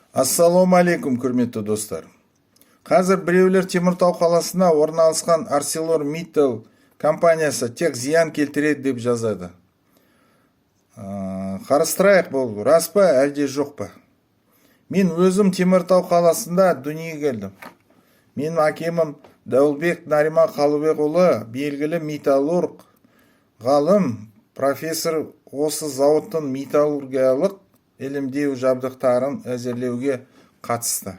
Ассалаумағалейкум, құрметті достар! Қазір біреулер Теміртау қаласына орналасқан Арселор Миттал компаниясы тек зиян келтіреді деп жазады. Қарастырайық, бұл рас па, әлде жоқ па? Мен өзім Теміртау қаласында дүниеге келдім. Менің әкемім Дәуілбек Нариман Қалыбекұлы белгілі металлург, ғалым, профессор, осы зауыттың металлургиялық ілімдеу жабдықтарын әзірлеуге қатысты.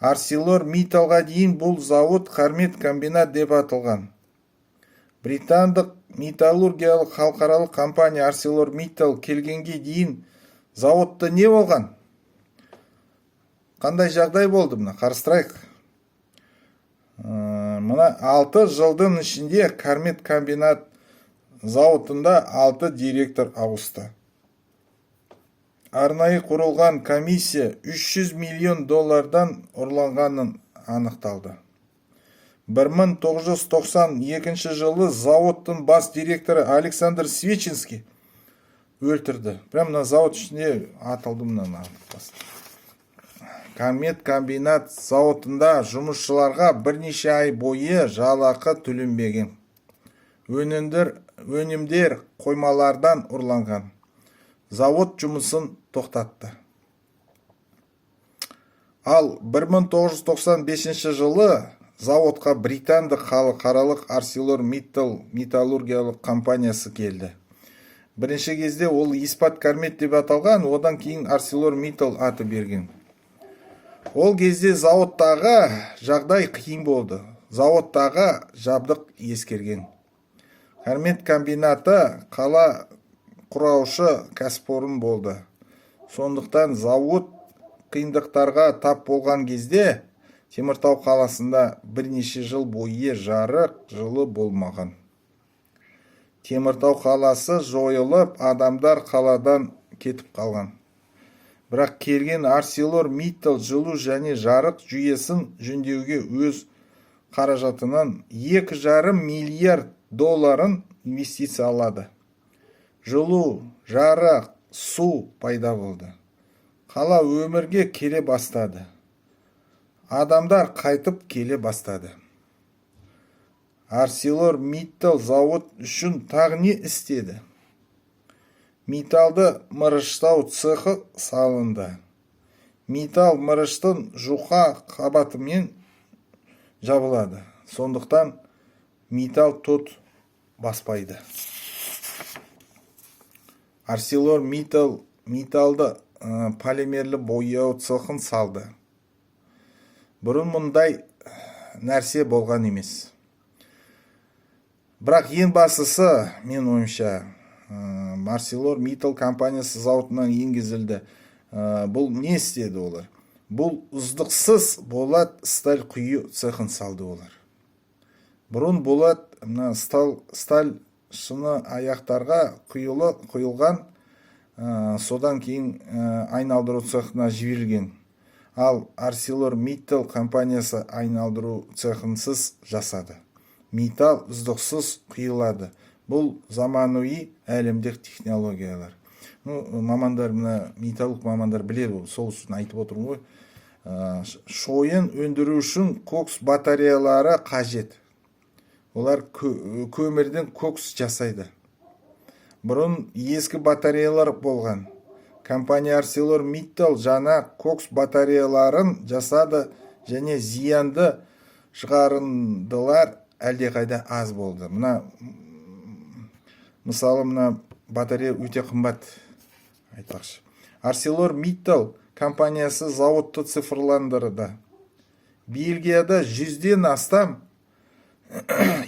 Арселор Митталға дейін бұл зауыт Кармет комбинат деп аталған. Британдық металлургиялық халықаралық компания Арселор Миттал келгенге дейін зауытта не болған, қандай жағдай болды, мына қарастырайық. Мына 6 жылдың ішінде Кармет комбинат зауытында алты директор ауысты. Арнайы құрылған комиссия 300 миллион доллардан ұрланғанын анықталды. 1992 жылы зауыттың бас директоры Александр Свечинский өлтірді. Прямо мына зауыт ішінде атылды мына. Кармет комбинат зауытында жұмысшыларға бірнеше ай бойы жалақы төленбеген. Өнімдер қоймалардан ұрланған. Зауыт жұмысын тоқтатты. Ал 1995 жылы зауытқа британдық халықаралық Арселор Миттал металлургиялық компаниясы келді. Бірінші кезде ол Испат Кармет деп аталған, одан кейін Арселор Миттал аты берген. Ол кезде зауыттағы жағдай қиын болды. Зауыттағы жабдық ескерген. Кармет комбинаты қала құраушы кәсіпорын болды. Сондықтан зауыт қиындықтарға тап болған кезде Теміртау қаласында бірнеше жыл бойы жарық, жылу болмаған. Теміртау қаласы жойылып, адамдар қаладан кетіп қалған. Бірақ келген Арселор Миттал жылу және жарық жүйесін жөндеуге өз қаражатынан 2,5 миллиард долларын инвестициялады. Жылу, жарық, су пайда болды. Қала өмірге келе бастады. Адамдар қайтып келе бастады. Арселор Миттал зауыт үшін тағы не істеді? Металды мырыштау цехы салынды. Металл мырыштың жұқа қабатымен жабылады. Сондықтан металл тот баспайды. Арселор Миттал металлды полимерлі бояу цехын салды. Бұрын мұндай нәрсе болған емес. Бірақ ең бастысы, мен ойымша, Арселор Миттал компаниясы зауытынан енгізілді. Бұл не істеді олар? Бұл үздіксіз болат сталь құю цехын салды олар. Бұрын болат мына сталь шыны аяқтарға құйылған, содан кейін айналдыру цехына жіберілген. Ал Арселор Миттал компаниясы айналдыру цехынсыз жасады. Металл үздіксіз құйылады. Бұл заманауи әлемдік технологиялар. Ну, мамандар, мына металлург мамандар біледі ғой, сол үшін айтып отырмын ғой. Шойын өндіру үшін кокс батареялары қажет. Олар көмірден кокс жасайды. Бұрын ескі батареялар болған. Компания Арселор Миттал жаңа кокс батареяларын жасады және зиянды шығарындылар әлдеқайда аз болды. Мына мысалы, мына батарея өте қымбат, айтпақшы. Арселор Миттал компаниясы зауытты цифрландырды. Бельгияда 100-ден астам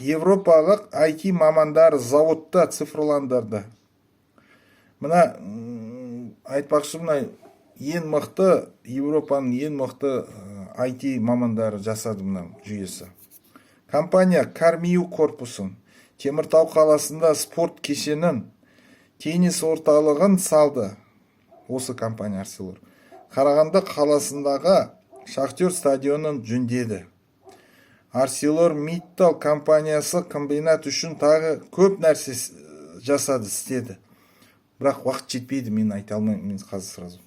европалық IT мамандар зауытта цифрландырды. Мына айтпақшы, мына ең мықты, Европаның ең мықты IT мамандары жасады мына жүйесі. Компания ҚарМИУ корпусын, Теміртау қаласында спорт кешенін, теннис орталығын салды осы компания Арселор. Қарағанды қаласындағы Шахтер стадионын жөндеді. Арселор Миттал компаниясы комбинат үшін тағы көп нәрсе жасады, істеді. Бірақ уақыт жетпейді, мен айта алмаймын мен қазір сразу.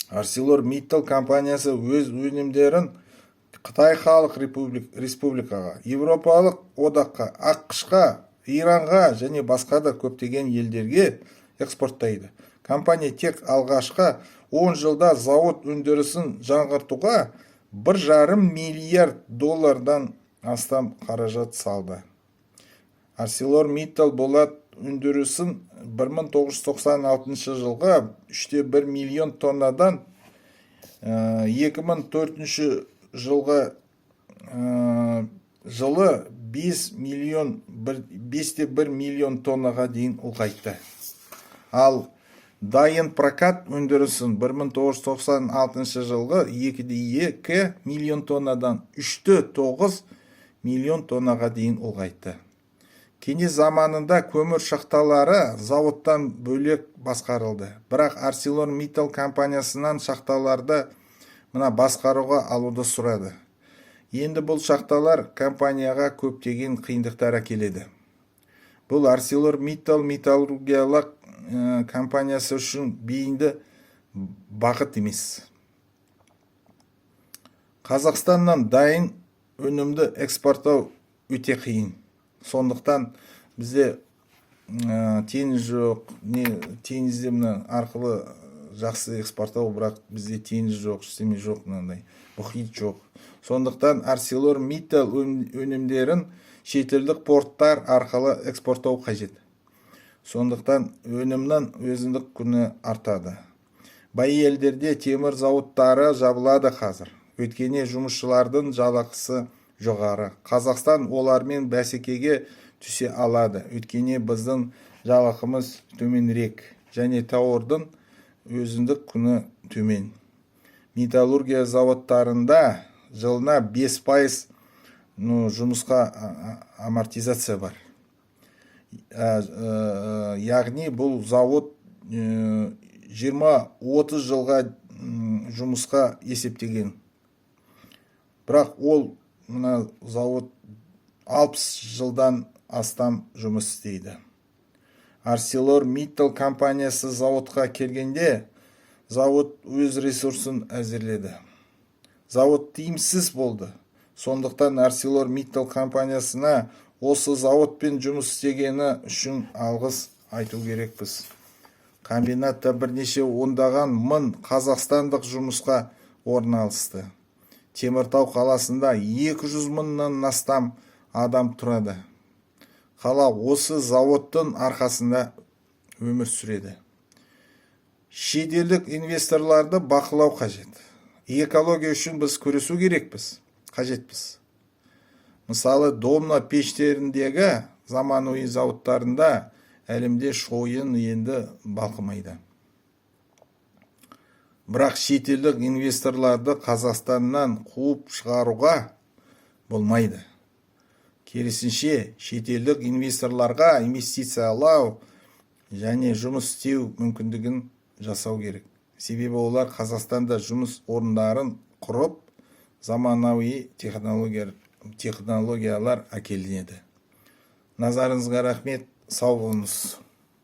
Арселор Миттал компаниясы өз өнімдерін Қытай Халық Республикаға, Еуропалық Одаққа, АҚШ-қа, Иранға және басқа да көптеген елдерге экспорттайды. Компания тек алғашқы 10 жылда зауыт өндірісін жаңғыртуға 1,5 миллиард доллардан астам қаражат салды. Арселор Миттал болат өндірісін 1996 жылғы 3,1 миллион тоннадан 2004 жылғы жылы 5 миллион 5,1 миллион тоннаға дейін ұлғайтты. Ал дайын прокат өндірісін 1996 жылғы 2,2 миллион тоннадан 3,9 миллион тоннаға дейін ұлғайтты. Кеңес заманында көмір шахталары зауыттан бөлек басқарылды. Бірақ Арселор Миттал компаниясынан шахталарды мына басқаруға алуды сұрады. Енді бұл шахталар компанияға көптеген қиындықтар әкеледі. Бұл Арселор Миттал металлургиялық компаниясы үшін бейінді бағыт емес. Қазақстаннан дайын өнімді экспорттау өте қиын. Сондықтан бізде теңіз жоқ, не теңізде мына арқылы жақсы экспорттау, бірақ бізде теңіз жоқ, ештеме жоқ, мынандай мұхит жоқ. Сондықтан Арселор Миттал өнімдерін шетелдік порттар арқылы экспорттау қажет. Сондықтан өнімнің өзіндік құны артады. Бай елдерде темір зауыттары жабылады қазір, өйткені жұмысшылардың жалақысы жоғары. Қазақстан олармен бәсекеге түсе алады, өйткені біздің жалақымыз төменірек және тауардың өзіндік құны төмен. Металлургия зауыттарында жылына 5%, ну, жұмысқа амортизация бар. Яғни бұл зауыт 20-30 жылға жұмысқа есептеген, бірақ ол мына зауыт 60 жылдан астам жұмыс істейді. Арселор Миттал компаниясы зауытқа келгенде, зауыт өз ресурсын әзірледі. Зауыт тиімсіз болды. Сондықтан Арселор Миттал компаниясына осы зауытпен жұмыс істегені үшін алғыс айту керекпіз. Комбинатта бірнеше ондаған мың қазақстандық жұмысқа орналасты. Теміртау қаласында 200 мыңнан астам адам тұрады. Қала осы зауыттың арқасында өмір сүреді. Шетелдік инвесторларды бақылау қажет. Экология үшін біз күресу керекпіз, қажетпіз. Мысалы, домна пештеріндегі заманауи зауыттарында әлемде шойын енді балқымайды. Бірақ шетелдік инвесторларды Қазақстаннан қуып шығаруға болмайды. Керісінше, шетелдік инвесторларға инвестициялау және жұмыс істеу мүмкіндігін жасау керек. Себебі олар Қазақстанда жұмыс орындарын құрып, заманауи технологиялар әкелінеді. Назарыңызға рахмет, сау болыңыз.